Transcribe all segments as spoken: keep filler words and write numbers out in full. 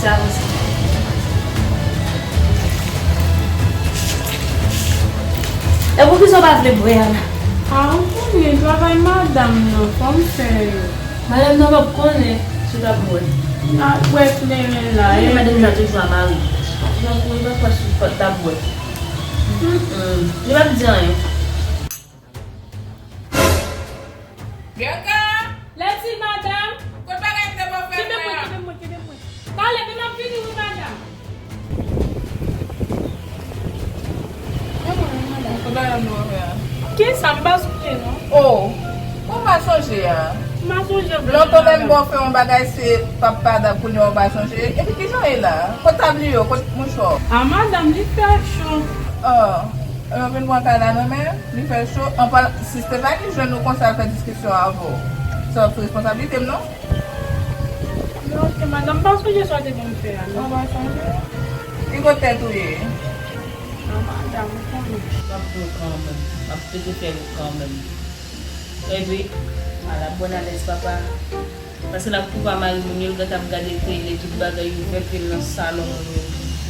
Sa konsa. E poukisa w pa vle bwè a la? A, ou konnen, travay madanm nan, fò m fè yo. Madanm nan p ap konnen si w t ap bwè. N ap bwè kleren la, e. Madanm nan toujou a mari. Li p ap, li p ap kwè si w t ap bwè. Mm, mm. Li p ap di anyen. Bianca! Lèt si madanm! Kot bagay m te ba w fè mwen an? Kite mwen, kite mwen, kite mwen. Talè, men m ap vini wi, madanm. Kot bagay m te ba w fè a? Kisa? M pa sonje non. Oh! Ou pa sonje a? M pa sonje vre. Lontan lè m ba w fè yon bagay, se papa dab, kounye a w pa sonje. Epi kijan w ye la? Kot tab li yo? Kot mouchwa w? A, madanm, li fè cho. Ah. Mwen vin pran kay la nan men, li fè cho. Anpil, si Stephanie jwenn ou konsa, al fè diskisyon avè w. Sa se responsablite m, non? Men ok, madanm, m pa sonje sa w te ban m fè a, non. Ou pa sonje? Ki kote tèt ou ye? Non, madanm, ou konnen. M ap fè w kanmenm. M ap pete fè w kanmenm. Epi, ala bon alèz, papa. Paske l ap koupe a mari moun yo, l gentan ap gade tele, tout bagay ouvè, epi l nan salon moun yo.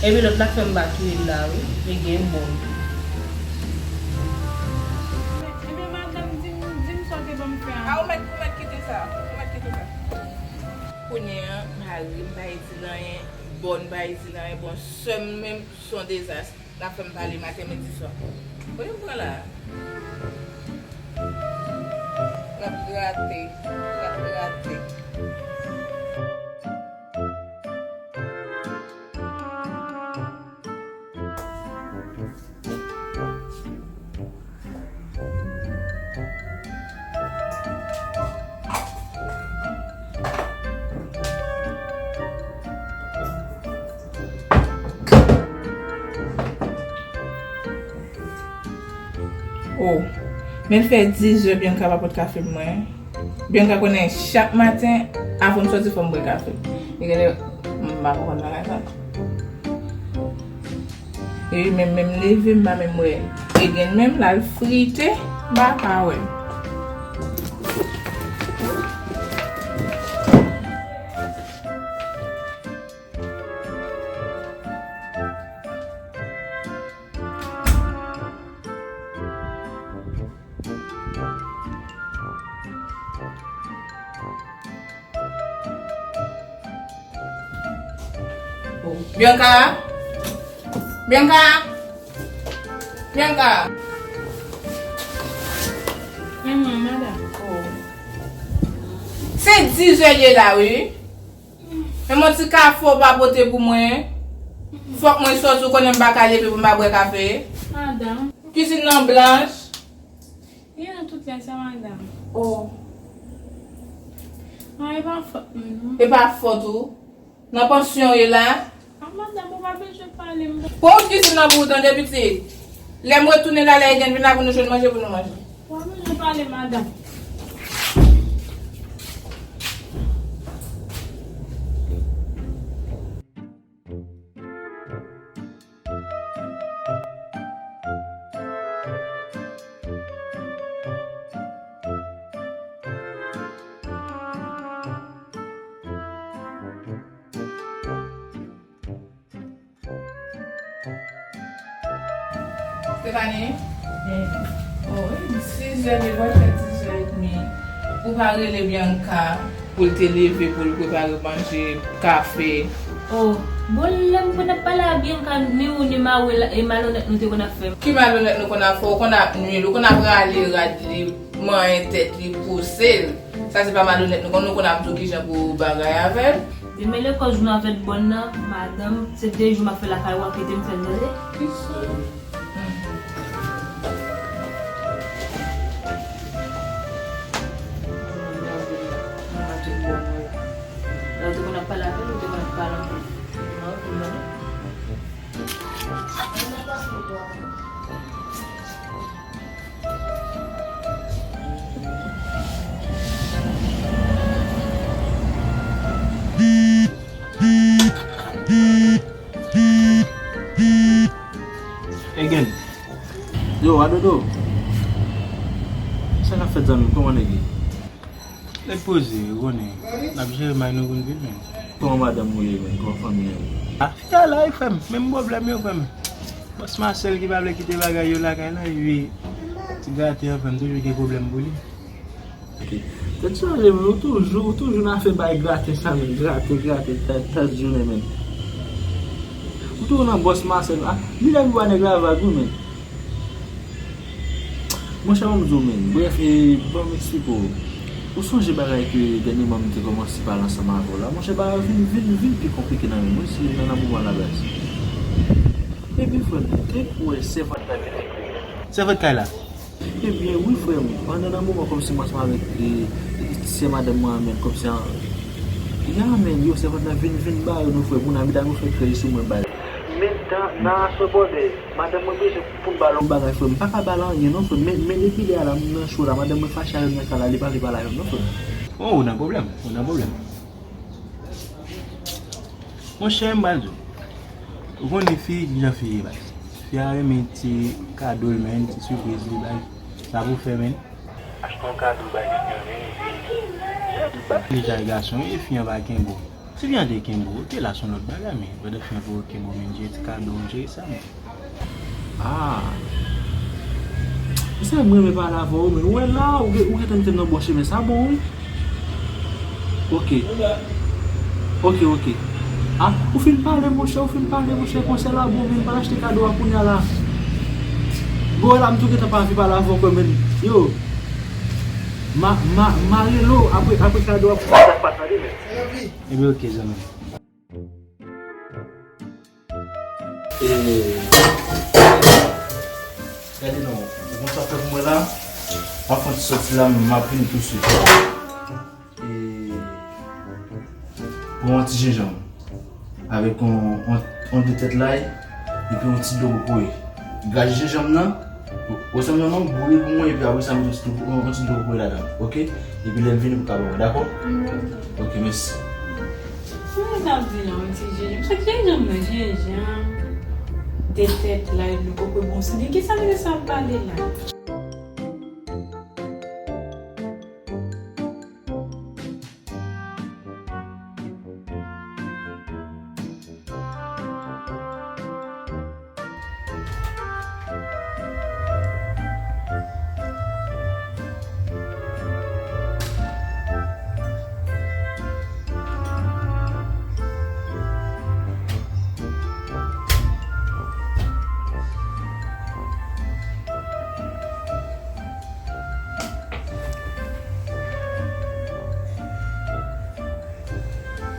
Epi lòt la k fè m pa touye l la, wi. Li gen bon. Ebyen, madanm, di m, di m sa w te ban m fè a. A, ou mèt, ou mèt kite sa. Ou mèt kite sa. Kounye a, mari m pa itil anyen, bòn pa itil anyen, bon, sè m menm, se yon dezas. L ap fè m pale maten, midi, swa. Kote m pran la? L ap grate, l ap grate. Oh, men l fè dizè Bianca pa pot kafe pou mwen. Bianca konnen chak maten, avan m sòti, fò m bwè kafe. Li genlè, m pa konprann bagay sa. E menm, menm leve, m pa menm wè. E gen menm l al frite, m pa ka wè. Bianca? Bianca? Bianca? Men mwen, madanm. Oh. Se dizè ye la, wi. Men yon ti kafe w pa pote pou mwen. Fòk mwen sòti, ou konnen m pa ka leve pou m pa bwè kafe. Madanm. Kizin nan blanch. Li nan tout lè sa, madanm. Oh. Non, e pa fòt mwen, non. E pa fòt ou? Nan pansyon w ye la? A, madanm, ou pa bezwen pale m. Pran wout kizin nan pou ou tande, pitit. Lè m retounen la, lè e gen vin la pou nou jwenn manje pou nou manje. Ou pa bezwen pale, madanm. Stephanie? Oh, wi, sizè, devan fè dizè edmi. Ou pa rele Bianca pou l te leve, pou l prepare manje, kafe? Oh, bon, lè m konn ap pale a Bianca, ni ou ni mari w la, e malonèt nou te konn ap fè. Ki malonèt nou konn ap fè? Ou konn ap nwi l, ou konn ap rale rad li, manyen tèt li, pouse l. Sa se pa malonèt nou konn, nou konn ap di w kijan pou bagay avè l. Demen lekòl, jounen avèk bòn nan, madanm, se de jou m ap fè lakay ou a, kite m fè l, tande? Kisa? Ou te konn ap pale avè l, ou te konn ap pale anpil. Egen. Yo, Adodo. Sa k ap fèt, zanmi m? Kòman nèg ye? Nèg poze, ou konnen. N ap jere may nou pou n viv, men. Kòman madanm ou ye, menm? Kòman fanmi an ye? Ah, fi a la, wi, frè m. Menm pwoblèm yo, frè m. Bòs Masèl ki pa vle kite bagay yo lakay la, epi ti gate an, frè m, toujou gen pwoblèm pou li. Ok. Tèt chaje, men ou toujou, ou toujou nan afè bay graten sa, men. Graten, graten, tèt, tèt jounen, men. Ou toujou nan bòs Masèl. Ah, li lè pou ba nèg la vag, wi, men. Monchè, ban m di w, men. Brèf, e, ban m eksplike w. Ou sonje bagay ke dènyèman m te kòmanse pale ansanm avè w la? Monchè, bagay vin, vin, vin pi konplike nan men mwen, si nan, nan moman la, baz. Ebyen, frè m, te kwè sèvant la vin. Sèvant kay la? Ebyen, wi, frè m. Pandan nan moman kòmsi m ansanm avèk, e, e, sè madanm mwen an, men, kòmsi an, ya, men, yo, sèvant la vin, vin ba yo, non, frè m. Moun a medam yo fè krèy sou mwen, baz. Men nan, nan aswè bòdè, madanm mwen bezwen pou m ba l yon bagay, frè m. M pa ka ba l anyen, non, frè m. Men, men depi lè a la, m nan cho la, madanm mwen fache avè m nan kay la, li pa vle pale avè m, non, frè m. Oh, ou nan pwoblèm, ou nan pwoblèm. Monchè, m pral di w. Ou konnen fi, kijan fi ye, baz. Fi a renmen ti kado l, men, ti sipriz li, baz. Sa pou fè, men. Achte yon kado bay fi an, men. Deja gason, e fi an pa kenbe w. Si fi an te kenbe w, ou te la se yon lòt bagay, men pandan fi an poko kenbe w, men, jere ti kado, jere sa, men. Ah. Mesye, m renmen pale avè w, men ou wè la, ou gen, ou gentan mete m nan bon chemen, sa bon, wi. Ok. Ok, ok. Ah, ou fin pale, monchè, ou fin pale, monchè, konsèy la bon, men m pral achte kado a kounye a la. Bon, la, m tou gentan pa anvi pale avè w, men. Yo. Ma, ma, ma rele w apre, apre kado a pou sa k pa tande, men. Ebyen, ok, zanmi. E, gade non, ou konn sa fè pou mwen la? M ap fè yon ti sòti la, m ap vini tousuit. E, pran yon ti jenjanm avèk yon, yon, yon de tèt lay, epi yon ti dlo kokoye. Graje jenjanm nan, ou, ou sanm nan non, bouyi pou mwen, epi apre sa, m met yon ti dlo, yon, yon ti dlo kokoye ladan, ok? Epi lè m vini, ou ka ban mwen, dakò? Ok, mèsi. Sa mwen t ap di la, yon ti jenjanm. Sa k jenjanm nan? Jenjanm, de tèt lay, dlo kokoye, bon, se de kisa mesye sa ap pale la?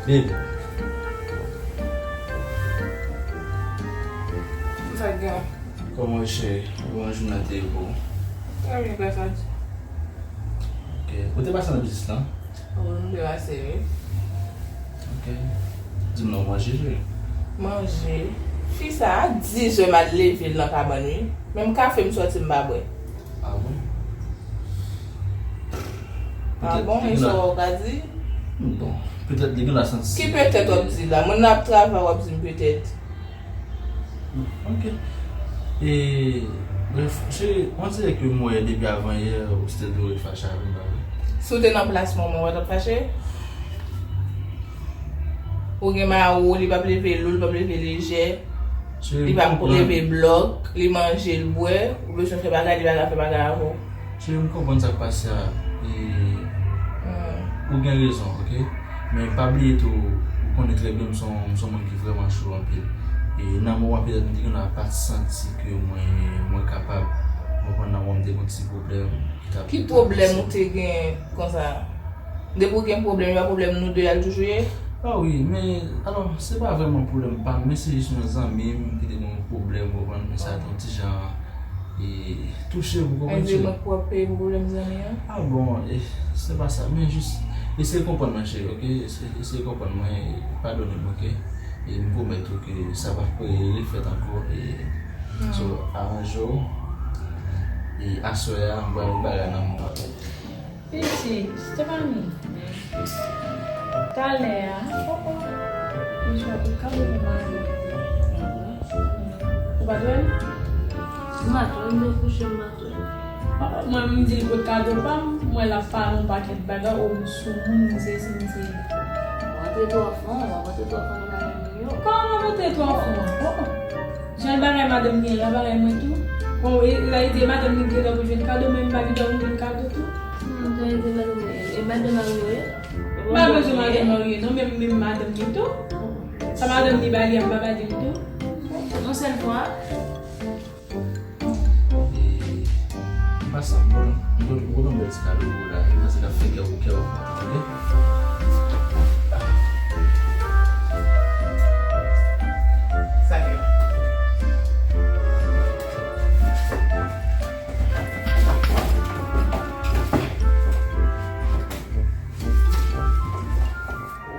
Babe. Sa gen? Kòman w ye, cheri? Kòman jounen an te ye pou ou? Trè byen, gras a Dye. Ok. Ou te pase nan biznis lan? Wi, m te pase, wi. Ok. Di m non, w manje, cheri? Manje? Fi sa a, dis zè m al leve l nan kabann, wi. Menm kafe m sòti m pa bwè. Ah bon? Ah bon, e sa w ka di? Bon, petèt li gen la santi. Ki petèt w ap di la? Moun nan ap travay, w ap di m petèt. Ok. E, brèf, cheri, on dirè ke m wè depi avan yè, ou still dwe ret fache avè m, pa vre? Si w te nan plas mwen, mwen w t ap fache? Ou gen mari w, li p ap leve lou, li p ap leve lejè, li p ap leve blòk, li manje, li bwè, ou bezwen fè bagay, li pa ka fè bagay avè w. Cheri, m konprann sa k pase a. E, ou gen rezon, ok? Men pa bliye tou, ou konnen trè byen m se yon, m se yon moun ki vrèman cho anpil. E nan moman petèt m te gen dwa pa t santi ke mwen, mwen kapab. Ou konprann, nan moman m te gen yon ti pwoblèm ki t ap... Ki pwoblèm ou te gen konsa? Depi w gen pwoblèm, e pa pwoblèm nou de a l toujou ye? Ah wi, men, alò, se pa vrèman pwoblèm pa m, men se jis yon zanmi m ki te gen yon pwoblèm, ou konprann, men sa te yon ti jan, e, touche m, ou konprann, cheri? Mwen k pwòp peye pou pwoblèm zanmi an? Ah bon, e, se pa sa, men jis eseye konprann mwen, cheri, ok? Eseye, eseye konprann mwen, e, padone m, ok? E m pwomèt ou ke sa p ap refèt ankò, e, so, aranje w, e aswè a, m pral bay bagay nan men w. Piti, Stephanie. Talè a. Oh, oh. Misye ap kado pou mari. Ou pa t wè l? M pa t wè l, m te kouche, m pa t wè l. Oh, mwen, m di l pot kado pa m, mwen l ap pale yon pakèt bagay, oh, m soumoun, m sezi, m sezi. Mwen Antre twò fon, w ap antre twò fon nan bagay moun yo. Kòman m ap antre twò fon? Oh, oh. Jan bagay madanm li an la, bagay mwen tou. Bon, e, e, e madanm li gentan pou jwenn kado, men m pa gentan pou jwenn kado tou. Hmm, jan e di madanm li, e madanm marye yo ye? M pa bezwen madanm marye, non, men, men madanm li tou. Sa madanm li ba li an, m pa ba li tou. Yon sèl fwa. E, m pa sa, m konn, m konn, m konn yon bèl ti kado pou la, e, paske l ap fè kè w, kè w ap kontan, oke? Sa gen.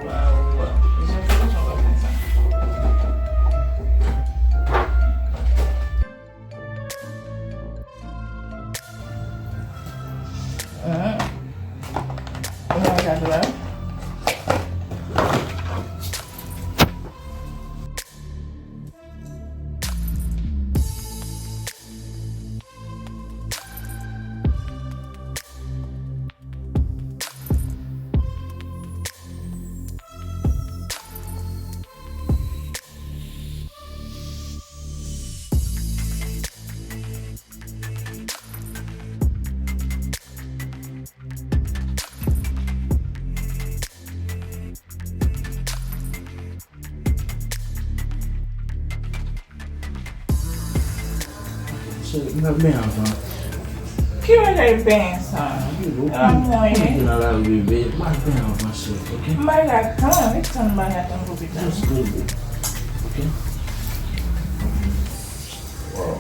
Waw, waw. Jan ki jan w ap konn sa? Hum. Ou nan kado a? Cheri, m ap benyen anvan. Ki bagay benyen sa? Anmwey. Ou nan lari, bebe. M ap benyen anvan, cheri, oke? M pa ka tann, li tann bagay tann pou pita. Just go, boo. Oke? Wow.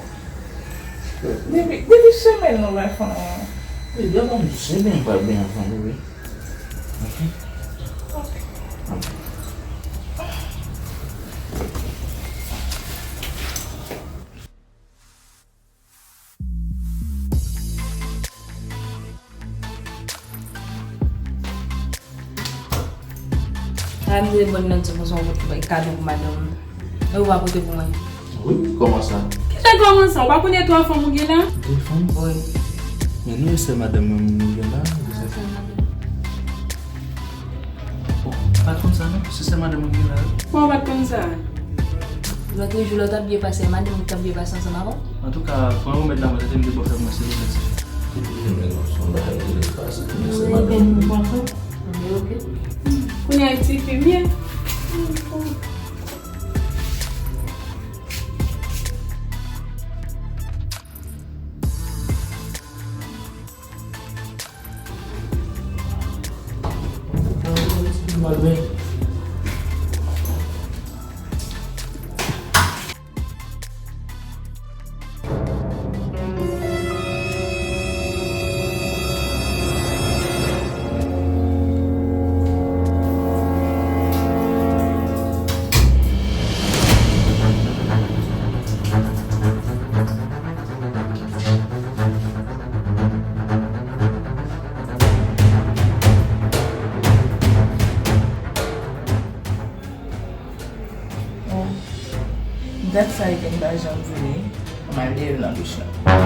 Depi, depi semèn nou pa fè anyen. Bebe, ban m di semèn m pral benyen anvan, bebe. Ok. Ok. Ok. Sa m te bann nan di konsa, yon kado pou madanm. E ou pa pote pou mwen? Wi, kòman sa? Kijan kòman sa? Ou pa konnen twa fanm ou gen la? De fanm? Wi. Men nou e sè madanm mwen nou gen la, ou se sè madanm. Bon, pa t konn sa non, se sè madanm mwen gen la wi. Kòman ou pa t konn sa? Lòt jou lè w t ap byen pase, madanm ou t ap byen pase ansanm avè w? Antouka, pran remèd la mwen tande m te ba w fè mwen se remèd sa. Men non, se yon bagay ki ret pase, men se madanm mwen. Wi, ok. Kounye a ti fi byen. Bon, dat sa e ke m pa janm vini, m al dèyè l nan douch la.